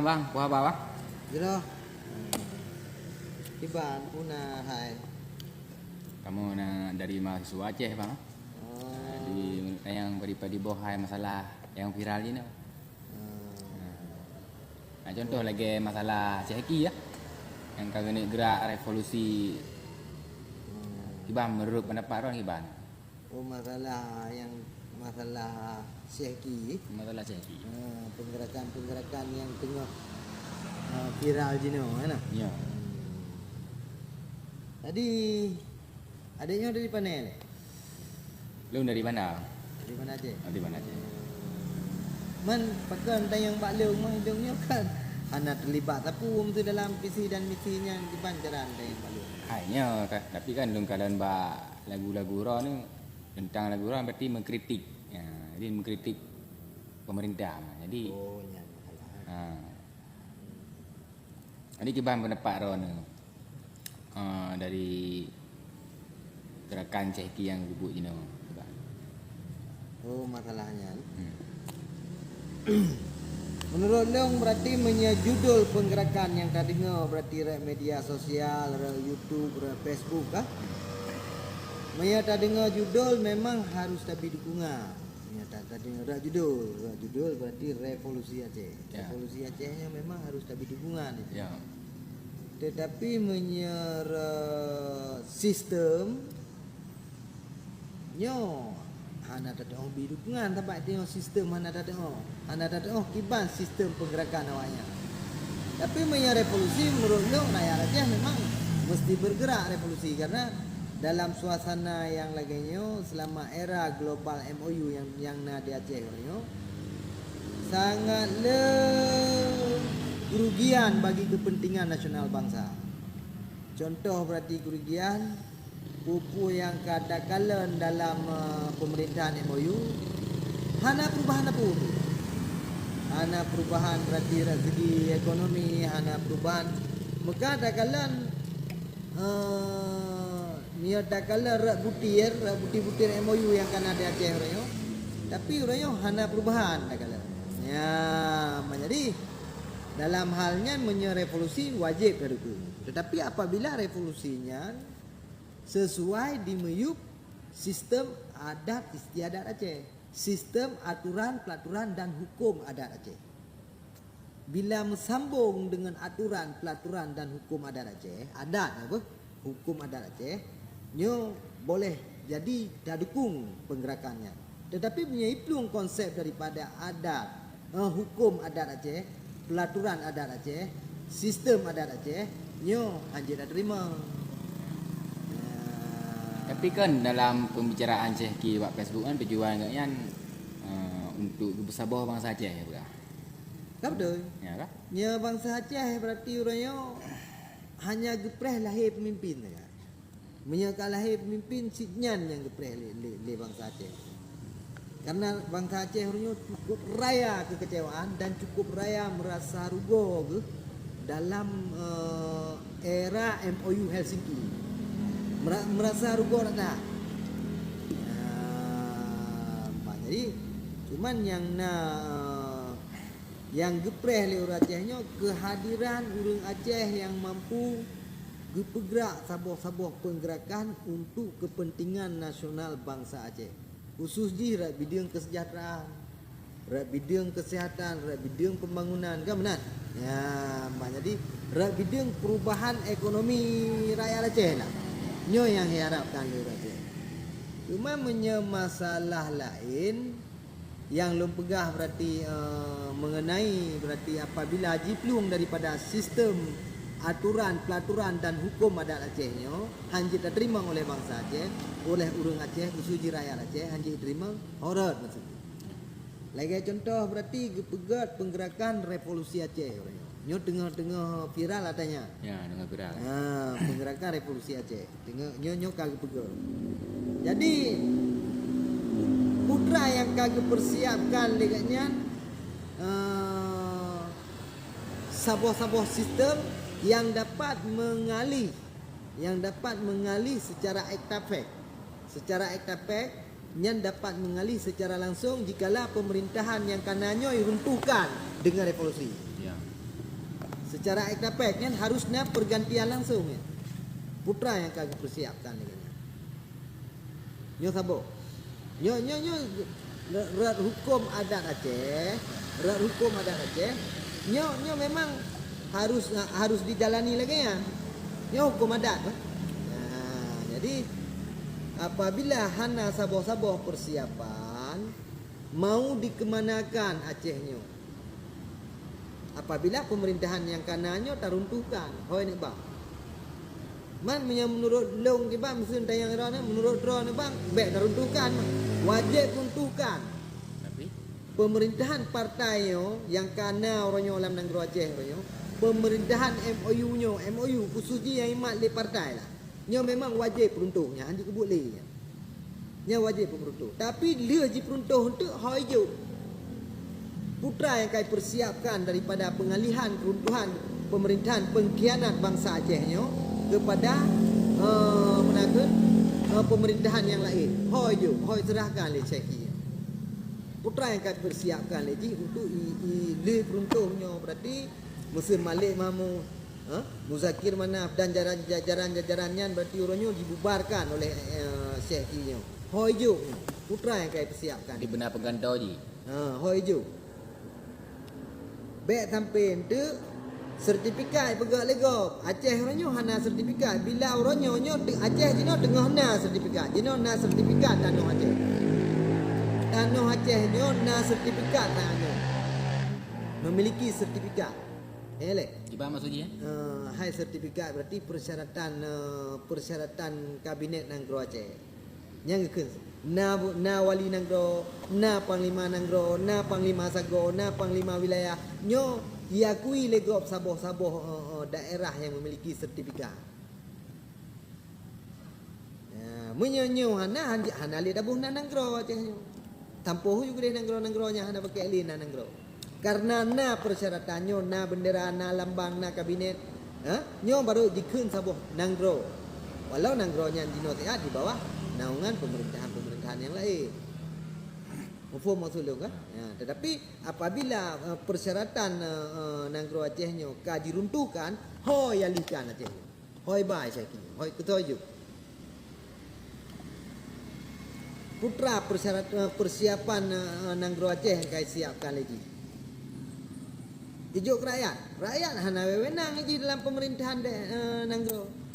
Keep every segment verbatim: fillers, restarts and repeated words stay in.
Bang, peue haba, Bang? Jroh. Kiban, peue na hai? Kamoe na dari mahasiswa Aceh, Bang. Oh. Jadi, tanyong bri padum boh hai masalah nyang viral jinoe. Hmm. Nah, contoh lagèe masalah Syehki, ya. Nyang ka geuneuk geurak revolusi. Hmm. Kiban, menurut pendapat droen kiban? Oh, masalah nyang, masalah Syehki. Masalah Syehki. Ha, penggerakan-penggerakan nyang teungoh, ha, viral jinoe, kan? Ya. Hmm. Jadi, adék nyoe dari pane lé? Lôn dari Banda. Dari Banda Aceh? Dari Banda Aceh. Man, pakon tanyong bak lôn, mah lôn nyoe kan hana terlibat sapeue meuseu dalam visi dan misi nyan, kiban cara tanyong bak lôn? Hai, nyoe ka-, tapi kan lôn kalon bak lagu-lagu droeneuh, teuntang lagu droeneuh berarti mengkritik. Ya, jadi mengkritik pemerintah. Jadi, oh, nyan masalah. Ha. Jadi kiban pendapat droeneuh, eh, dari gerakan Syehki nyang geubuet jinoe, kiban? Oh, masalah nyan. Hmm. Menurut lôn, berarti meunyoe judul penggerakan nyang tadeungoe, berarti rot media sosial, rot YouTube, rot Facebook kah? Meunyoe tadeungoe judul, memang harus tabi dukungan. Meunyoe ta-, tadeungoe rot judul, rot judul berarti Revolusi Aceh. Ya. Revolusi Aceh nyoe memang harus tabi dukungan. Ya. Tetapi meunyoe rot sistem, nyoe hana tateuoh bi dukungan, sabab nyoe sistem hana tateuoh. Hana tateuoh kiban sistem penggerakan awaknyan. Tapi meunyoe revolusi, menurut lôn, rakyat Aceh memang mesti bergerak revolusi, karena dalam suasana nyang lagèe nyoe, selama era global M O U nyang, nyang na di Aceh uroe nyoe, sangat le kerugian bagi kepentingan nasional bangsa. Contoh berarti kerugian, peue-peue nyang ka takalon dalam, eh, pemerintahan M O U, hana perubahan apapun. Hana perubahan berarti dari segi ekonomi, hana perubahan. Meuka takalon, eh, meunyoe takalon rot butir, rot butir-butir M O U nyang ka na di Aceh uroe nyoe, tapi uroe nyoe hana perubahan takalon. Ya, jadi dalam hal nyan meunyoe revolusi wajéb tadukung. Tetapi apabila revolusi nyan sesuai di miyueb sistem adat istiadat Aceh, sistem aturan, pelaturan dan hukum adat Aceh. Bila meusambong deungon aturan, pelaturan dan hukum adat Aceh, adat apa? Hukum adat Aceh, nyoe boleh jadi tadukung penggerakan nyan. Tetapi meunyoe iplueng konsep daripada adat, eh, hukum adat Aceh, pelaturan adat Aceh, sistem adat Aceh, nyoe hanjeuet tateurimong. Nah. Tapi kan dalam pembicaraan Syehki bak Facebook kan tujuan gobnyan, eh, untuk geupeusaboh bansa Aceh, ya bukan? Ka beutôi. Ya kah? Nyoe bansa Aceh berarti uroe nyoe hanya geupreh lahé pemimpin saja. Meunyoe ka lahé pemimpin, cit nyan nyang geupreh lé, lé, lé bansa Aceh. Karena bansa Aceh uroe nyoe cukup raya kekecewaan dan cukup raya merasa rugoe geuh dalam, eh, era M O U Helsinki. Mera-, merasa rugoe that. Ah, bah, jadi, cuman nyang na, eh, nyang geupreh lé ureuëng Aceh nyoe keuhadiran ureuëng Aceh nyang mampu geupeugrak saboh-saboh peugerakan untuk keupeuntengan nasional bansa Aceh, khusus jih rot bideueng keuseujahteuraan, rot bideueng keuseuhatan, rot bideueng peumbangunan, kan meunan? Ya, bah, jadi rot bideueng peurubahan ekonomi rakyat Aceh lah. Nyoe nyang jiharapkan lé ureuëng Aceh. Cuma meunyoe masalah laén, nyang lôn peugah berarti, eh, mengenai berarti apabila jiplueng daripada sistem aturan, pelaturan dan hukum adat Aceh nyoe hanjeuet tateurimong oleh bansa Aceh, oleh ureuëng Aceh, khusus jih rakyat Aceh, hanjeuet jiteurimong, ho rot maksud. Lagée contoh berarti geupeugét peugerakan revolusi Aceh uroe nyoe. Nyoe teungoh-teungoh viral ata nyan. Ya, teungoh viral. Ha, peugerakan revolusi Aceh. Teungoh, nyoe, nyoe ka geupeugah. Jadi, peue teuma nyang ka geupeursiapkan lé gobnyan, eh, saboh-saboh sistem nyang dapat meungalih, nyang dapat meungalih seucara ektafek. Seucara ektafek, nyan dapat meungalih seucara langsong jikala peumeurintahan nyang ka na nyoe runtuhkan deungon revolusi. Ya. Secara ektapek nyan harus na pergantian langsung nyan. Putra nyang ka geupersiapkan lagèe nyan. Nyoe saboh. Nyoe, nyoe, nyoe rot, rot huköm adat Aceh, rot huköm adat Aceh. Nyoe, nyoe memang harus, harus dijalani lagèe nyan. Nyoe huköm adat. Nah, jadi apabila hana saboh-saboh persiapan, mau dikemanakan Aceh nyoe? Apabila pemerintahan nyang ka na nyoe taruntuhkan, hôi nibak. Man meunyoe meunurot lôn kiban, meuseu tanyong droeneuh, meunurot droeneuh bang, bèk taruntuhkan, wajéb runtuhkan. Tapi? Pemerintahan partai nyoe nyang ka na uroe nyoe lam nanggroe Aceh uroe nyoe, pemerintahan M O U nyoe, M O U khusus jih nyang imat lé partai lah. Nyoe memang wajéb runtuh, nyan hana jikeubuet lé nyan. Nyan wajéb peumeuruntuh. Tapi lheueh jipeuruntuh eunteuk, hôi jok. Putra nyang ka jipersiapkan daripada pengalihan keruntuhan pemerintahan pengkhianat bansa Aceh nyoe kepada, eh, meunan keuh, eh, pemerintahan nyang laén. Hôi jok, hôi serahkan lé Syekh nyoe. Putra nyang ka jipersiapkan lé jih untuk i, i lheueh peuruntuh nyoe, berarti meuseu Malik Mahmud, ha? Muzakir Manaf dan jaran, jajaran-jajaran nyan, berarti uroe nyoe dibubarkan oleh, eh, Syekh nyoe. Hôi jok nyoe, putra nyang ka jipersiapkan. Di beuna peugantoe jih. Ha, hôi jok. Bèk sampai eunteuk sertifikat peugah lé gob. Aceh uroe nyoe hana sertifikat. Bila uroe nyoe, nyoe te-, Aceh jinoe teungoh na sertifikat. Jinoe na sertifikat tanoh Aceh. Tanoh Aceh nyoe na sertifikat tanoh. Memiliki sertifikat. Eh, lé. Kiban maksud jih, eh? Eh, hai sertifikat berarti persyaratan, eh, persyaratan kabinet nanggroe Aceh. Nyang geukheun na, na wali nanggroe, na panglima nanggroe, na panglima sagoe, na panglima wilayah. Nyoe diakui lé gob saboh-saboh, eh, eh, daerah nyang memiliki sertifikat. Nah, meunyoe nyoe hana, han-, hana lé taboh na nanggroe Aceh nyoe. Tampôh ju keudeh nanggroe-nanggroe nyang hana pakai lé na nanggroe. Karena na persyaratan nyoe, na bendera, na lambang, na kabinet, ha? Nyoe baru jikheun saboh nanggroe. Walau nanggroe nyan jinoe siat di bawah naungan pemerintahan-pemerintahan nyang laén. Muphom maksud lôn kan? Ya, tetapi apabila, eh, persyaratan, eh, eh, nanggroe Aceh nyoe ka jiruntuhkan, hôi alihkan Aceh nyoe. Hôi bai Syekh nyoe, hôi keutoe jok. Putra persyarat-, eh, persiapan, eh, nanggroe Aceh nyang ka jisiapkan lé jih. Ijok keu rakyat. Rakyat hana wewenang jih dalam pemerintahan de-, eh, nanggroe.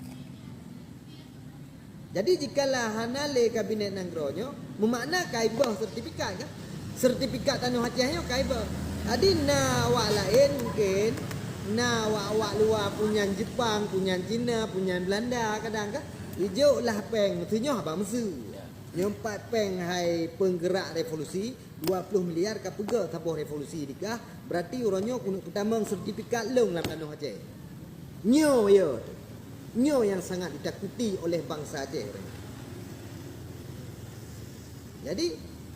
Jadi, jikalau hana lé kabinet nanggroe nyoe, meumakna ka iboh sertifikat kan? Sertifikat tanoh Aceh nyoe ka iboh. Jadi, na awak laén mungken, na awak-awak luwa, punyan Jepang, punyan Cina, punyan Belanda kadang kan? Ijok lah péng, meuteunyoe haba meuseu. Nyoe pat péng hai penggerak revolusi, dua puluh miliar ka peugah saboh revolusi di kah, berarti uroe nyoe keuneuk peutamong sertifikat lôn lam tanoh Aceh. Nyoe ya, nyoe nyang sangat ditakuti oleh bansa Aceh. Jadi,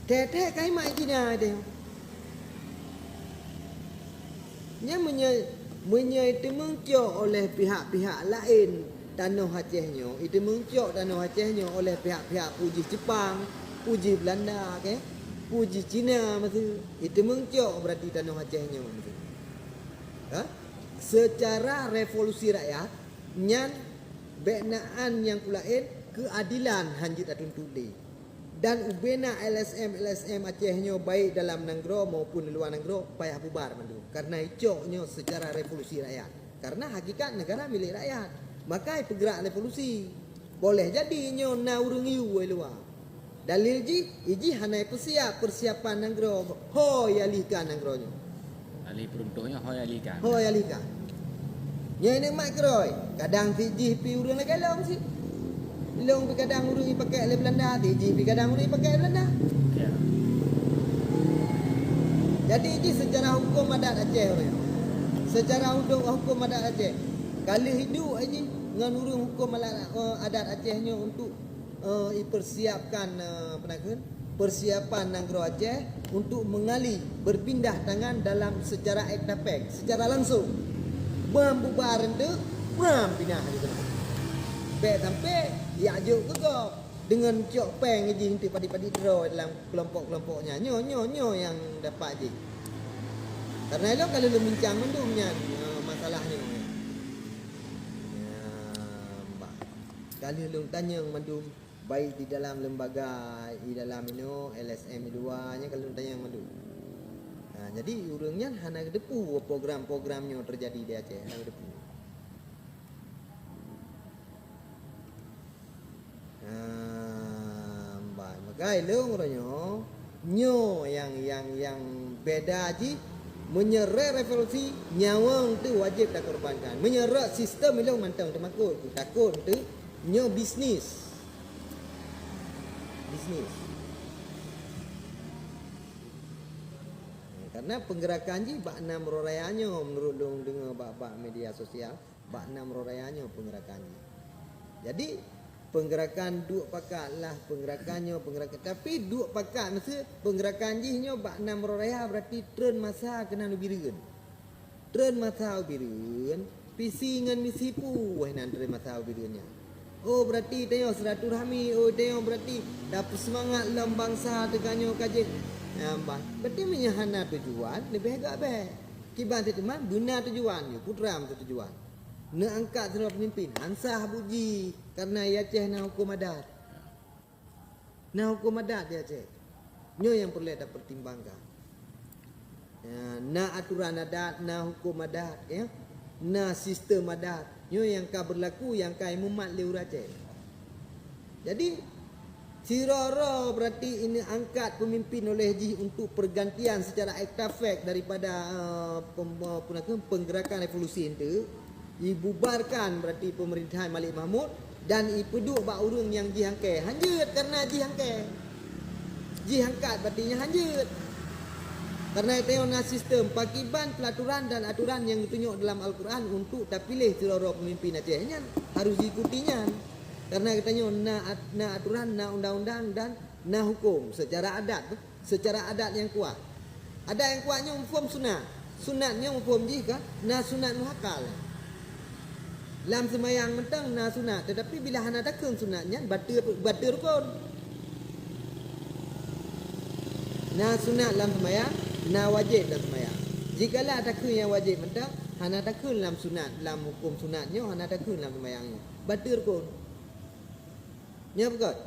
thèe-thèe ka imat Cina deh. Nyan meunyoe, meunyoe teumeung cok oleh pihak-pihak laén tanoh Aceh nyoe, iteumeung cok tanoh Aceh nyoe oleh pihak-pihak peue jih Jepang, peue jih Belanda, okey? Peue jih Cina meusu, iteumeung cok berarti tanoh Aceh nyoe meusu. Ha? Secara revolusi rakyat, nyan bèk na án nyang peue laén, keuadilan han jeuet tatuntut lé. Dan ubena L S M, L S M Aceh nyoe, baik dalam nanggroe maupun luwa nanggroe, payah bubar mandum. Karena icok nyoe secara revolusi rakyat. Karena hakikat negara milik rakyat. Maka ipeugerak revolusi. Boleh jadi nyoe na ureuëng yue luwa. Dalil jih, ijih hana ipeusiap persiapan nanggroe. Ho ialihkan nanggroe nyoe. Ahli peruntuh nyoe ho ialihkan. Ho ialihkan. Nyoe neumat keurôi, kadang si jih pi ureuëng lagèe lôn si. Lôn pi kadang ureuëng ipakèk lé Belanda, si jih pi kadang ureuëng ipakèk lé Belanda. Ya. Jadi jih secara huköm adat Aceh ureuëng. Secara udok huköm adat Aceh. Ka lheueh iduek jih ngon ureuëng huköm alat, eh, adat Aceh nyoe untuk eh, ipersiapkan, eh, apa nak kheun? Persiapan nanggroe Aceh untuk mengalih berpindah tangan dalam secara ektapek, secara langsung. Bam bubar eunteuk, bam pinah di teungoh. Bèk sampai yak jok keu gob deungon cok péng jih eunteuk padit-padit droe dalam kelompok-kelompok nyan. Nyoe, nyoe, nyoe nyang dapat jih. Karena ilôn ka lôn bincang mandum nyan, eh, masa masalah nyoe. Ya, bah. Ka lheueh lôn tanyong mandum, baik di dalam lembaga, di dalam inoe, L S M di luwa, nyan ka lôn tanyong mandum. Ha, jadi ureuëng nyan hana geuteupeue program-program nyoe teujadi di Aceh, hana geuteupeue. Ah, bah, maka ilong uroe nyoe, nyoe nyang, nyang, nyang beda jih, meunyoe re-, revolusi, nyawöng teuh wajéb takorbankan. Meunyoe rot sistem ilong mantong teumakot, takot teuh, nyoe bisnis. Bisnis. Karena peugerakan jih bak nam uroe raya nyoe, meunurot lôn deungoe bak, bak media sosial, bak nam uroe raya nyoe peugerakan jih. Jadi, peugerakan duek pakat lah, peugerakan nyoe, peugerakan, tapi duek pakat meusti peugerakan jih nyoe bak nam uroe raya, berarti treun masa keunan u Bireuen. Treun masa u Bireuen, visi ngon misi peue nan treun masa u Bireuen nyan. Oh, berarti tanyoe silaturahmi, oh, tanyoe berarti tapeuseumangat lom bansa teuka nyoe ka jeuet. Nyan bah, berarti meunyoe hana tujuan, leubeh gak beh. Kiban teuma beuna tujuan, nyoe putra meutujuan. Neuangkat sidroe peumimpin, han sah buet jih, karena i Aceh na huköm adat. Na huköm adat di Aceh. Nyoe nyang peureulée tapeutimbangkan. Ya, na aturan adat, na huköm adat, ya. Na sistem adat. Nyoe nyang ka beurlaku, nyang ka imumat lé ureuëng Aceh. Jadi, sidroe-droe berarti ini angkat pemimpin oleh jih untuk pergantian secara estafet daripada, eh, pem-, apa nama, penggerakan revolusi itu, dibubarkan berarti pemerintahan Malik Mahmud dan ipeuduek bak ureuëng nyang jih angkai. Hanjeuet karena jih angkai. Jih angkat berarti nyan hanjeuet. Karena itu na sistem pakiban peraturan dan aturan yang ditunjuk dalam Al-Quran untuk tapiléh sidroe-droe pemimpin Aceh nyan harus diikuti nyan. Karena geutanyoe na at-, na aturan, na undang-undang dan na huköm secara adat, secara adat nyang kuat. Adat nyang kuat nyoe muphom sunat. Sunat nyoe muphom jih ka na sunat muakkal. Lam seumayang mantong na sunat, tetapi bila hana takheun sunat nyan bateue, bateue rukon. Na sunat lam seumayang, na wajéb lam seumayang. Jikalau takheun nyang wajéb mantong, hana takheun lam sunat, lam huköm sunat nyoe hana takheun lam seumayang nyoe. Bateue rukon. Nyoe beugöt.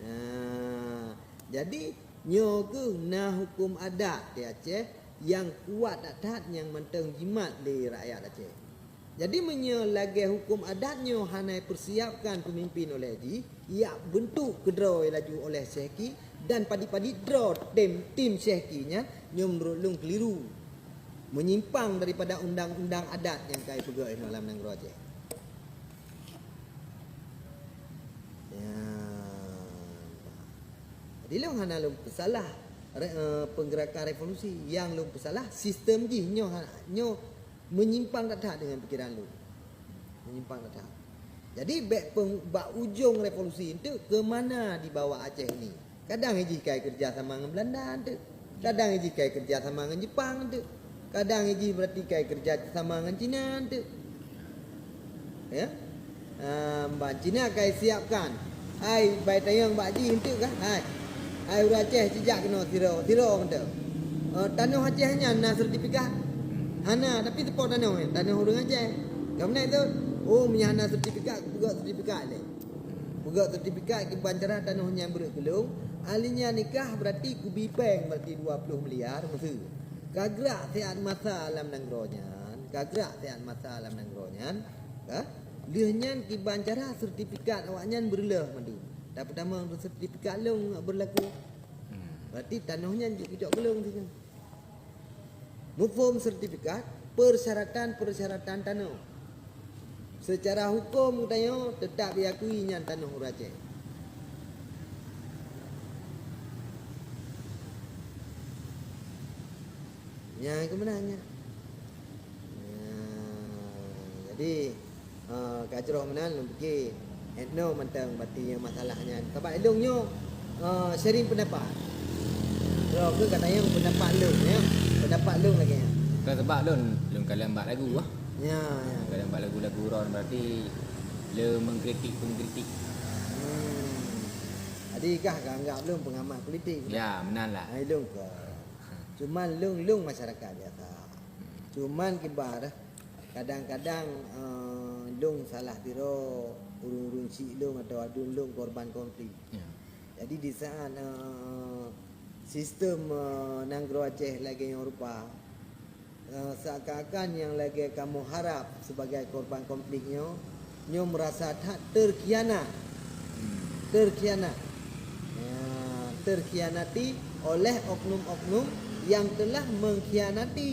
Nah, jadi nyoe kheueh na huköm adat di Aceh nyang kuat that-that nyang mantong jimat lé rakyat Aceh. Jadi meunyoe lagée huköm adat nyoe hana ipersiapkan peumimpin oleh jih, jak beuntuk keudroe laju oleh Syehki dan padit-padit droe tim, tim Syehki nyan, nyoe meunurot lôn keuliru. Meunyimpang daripada undang-undang adat nyang ka ipeugöt inoe lam nanggroe Aceh. Ya. Jadi lôn hana lôn peusalah re-, eh, peugerakan revolusi. Nyang lôn peusalah sistem jih nyoe ha-, nyoe meunyimpang that-that deungon pikiran lôn. Meunyimpang that-that. Jadi bèk peng-, bak ujong revolusi eunteuk keu mana dibawa Aceh ni. Kadang jih kai keureuja sama ngon Beulanda eunteuk. Kadang jih kai keureuja sama ngon Jeupang eunteuk. Kadang jih berarti kai keureuja sama ngon Cina eunteuk. Ya. Ah, ban Cina kai siapkan. Hai, bai tanyong bak jih eunteuk kah? Hai. Hai ureueng Aceh sijak keunoe sidroe, sidroe eunteuk. Eh, tanoh Aceh nyan na sertifikat? Hana, tapi teupeue tanoh nyan? Tanoh ureueng Aceh. Ka meunan tu, oh, meunyo hana sertifikat, kupeugöt sertifikat lé. Peugöt sertifikat kiban cara tanoh nyan breuek keu lôn, ahli nyan nikah berarti kubi péng berarti dua ploh miliar meuseue. Ka grak siat masa lam nanggroe nyan, ka grak siat masa lam nanggroe nyan, ka? Lheueh nyan kiban cara sertifikat awaknyan beureuloh mandum. Tapeutamong sertifikat lôn beurlaku. Hmm. Berarti tanoh nyan jeuet kujok keu lôn sinan. Muphom sertifikat, persyaratan-persyaratan tanoh. Secara huköm geutanyoe teutap diakui nyan tanoh ureueng Aceh. Nyan keuh meunan nyan. Nah, jadi, Ah, ka jroh meunan lôn pike. Eno mantong bati nyang masalah nyan. Sabab ilong nyoe, ah, sharing pendapat. Droe keuh ka tanyong pendapat lôn, ya. Pendapat lôn lagèe nyan. Bukan sebab lôn, lôn kalon bak lagu, ah. Ya, ya. Kalon bak lagu-lagu droe berarti le mengkritik-pengkritik. Hmm. Jadi kah ka anggap lôn pengamat politik? Ya, meunan lah. Hai lôn keuh. Cuman lôn, lôn masyarakat biasa. Cuman kiban Kadang-kadang, eh, lôn salah sidroe ureuëng-ureuëng chik lôn atau aduen lôn korban konflik. Ya. Jadi di saat, eh, sistem, eh, nanggroe Aceh lagée nyoe rupa, eh, seakan-akan nyang lagée kamoe harab sebagai korban konflik nyoe, nyoe meurasa that terkhianat. Terkhianat. Ya, terkhianati oleh oknum-oknum yang telah mengkhianati,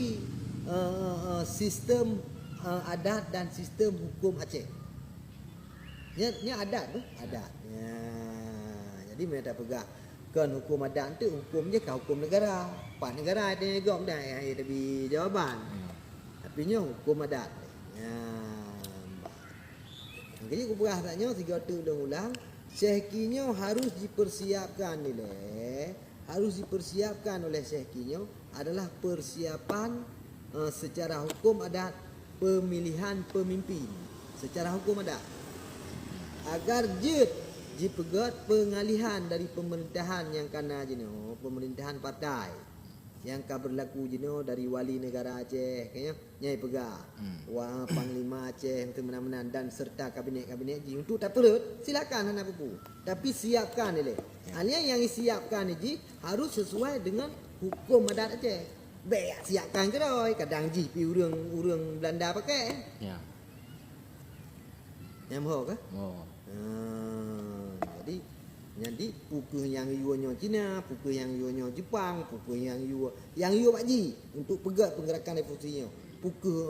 eh, eh, eh, sistem, eh, adat dan sistem hukum Aceh. Nya, nya adat tu, adat. Ya. Jadi, meunyoe tapeugah kon hukum adat tu, hukum je ka hukum negara. Pat negara ate gop dah, ya, ya, tapi jawaban. Hmm. Tapi nyoe hukum adat. Ya. Jadi, kupeugah saat nyoe, sigoe teuk lôn ulang, Syehki nyoe harus dipersiapkan nilai, harus dipersiapkan oleh Syehki nyoe adalah persiapan, eh, secara hukum adat pemilihan pemimpin secara hukum adat. Agar jeuet jipeugét pengalihan dari pemerintahan nyang kana jinoe, pemerintahan partai. Nyang ka berlaku jinoe dari wali negara Aceh, kayaknya nyai peugah, hmm, wa Panglima Aceh, untuk meunan-meunan dan serta kabinet-kabinet jih untuk tapeureuet, silakan hana peue-peue. Tapi siapkan ilée. Ya. Hanya yang disiapkan jih harus sesuai dengan hukum adat Aceh. Bék siapkan keudroe, kadang jih pi ureuëng, ureuëng Belanda pakai. Ya. Nyang boh kah? Oh. Ha, jadi, jadi peue keuh nyang yue nyoe Cina, peue keuh nyang yue nyoe Jepang, peue keuh nyang yue, nyang yue bak jih untuk peugét pergerakan revolusi nyoe. Peue keuh,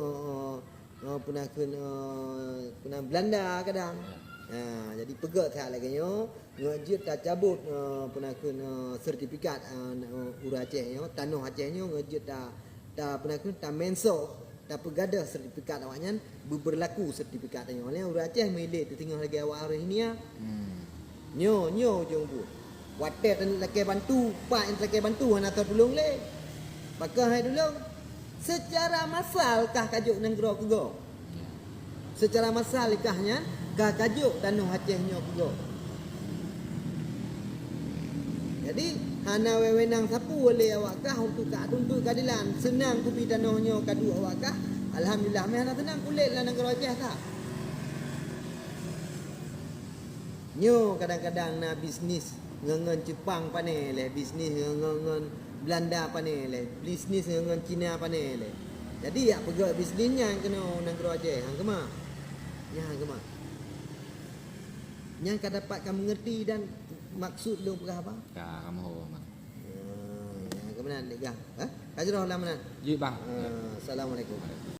eh, eh, eh, peue na kheun, eh, peue na Belanda kadang. Ya. Ha, jadi peugét that lagée nyoe, ngon jeuet tacabot, eh, peue na kheun, eh, sertifikat, eh, ureuëng Aceh nyoe, tanoh Aceh nyoe ngon jeuet ta, ta peue na kheun, ta mensoh, tapeugadôh sertifikat awaknyan, beuberlaku sertifikat nyoe. Lé ureuëng Aceh meulé teutinggai lagée awak ureuëng India. Hmm. Nyoe, nyoe ujong buet. Watée tan lakée bantu, pak nyang lakée bantu hana tatulông lé. Pakon hai tulông? Secara massal kah kajok nanggroe keugoe. Ya. Secara massal kah nyan ka kajok tanoh Aceh nyoe keugoe. Jadi, hana wewenang sapeue lé awak kah untuk ka tuntut keadilan. Seunang kubi tanoh nyoe kaduek awak kah, alhamdulillah, meuh hana seunang kulét lam nanggroe Aceh that. Nyoe kadang-kadang na bisnis ngon, ngon Jepang pane lé, bisnis ngon, ngon, ngon Belanda pane lé, bisnis ngon, ngon Cina pane lé. Jadi, yak peugét bisnis nyan keunoe nanggroe Aceh, han keumah. Nyan han keumah. Nyan ka dapat ka mengerti dan maksud lôn peugah haba? Ka, ka meuho, Bang. Ya, nyan keuh meunan, Dek Gah. Ha? Ka jroh lam meunan? Jeuet, Bang. Ah, assalamualaikum.